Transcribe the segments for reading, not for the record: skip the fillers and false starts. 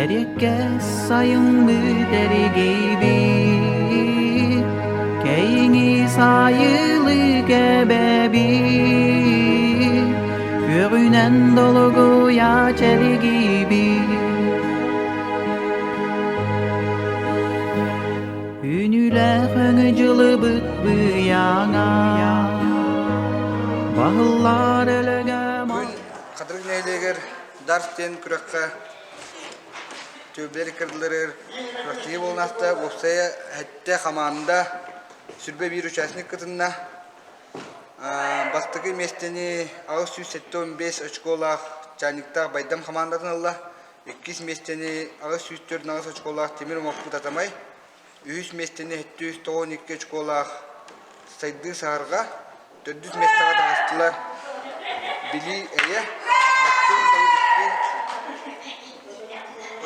Эриэккэс сайыҥмыт эригийбит, Кэйиҥи сайылыы кэбэбит, Күөҕүнэн долгуйа чэлигийбит. Үнүлээх өҥү дьылыбыт быйаҥа, Баһыллар өлөгөм Күн Хатырык нэһилиэгэр Дарс диэн күрэххэ Түөлбэлэр иккардыларыгар күрэхтэһии буолан ааста. Уопсайа сэттэ хамаанда 21 участник кытынна. Бастакы миэстэни 875 очколаах Чайниктаах Байдам хамаандатын ылла. Иккис миэстэни 848 очколаах Тимир Оҥоппут Атамай. Үһүс миэстэни 792 очколаах Сайдыы Саһарҕа. Төрдүс миэстэҕэ таҕыстылар Билии Эйэ, Маттын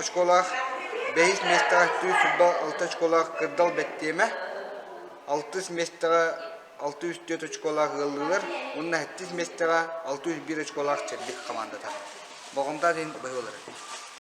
очколаах, бэһис миэстэҕэ 426 очколаах Кырдал Бэттиэмэ, алтыс миэстэҕэ 604 очколаах ыаллыылар уонна сэттис миэстэҕэ 601 очколаах Чэбдик хамаандата. Болҕомтоҕо иһин быһыылары.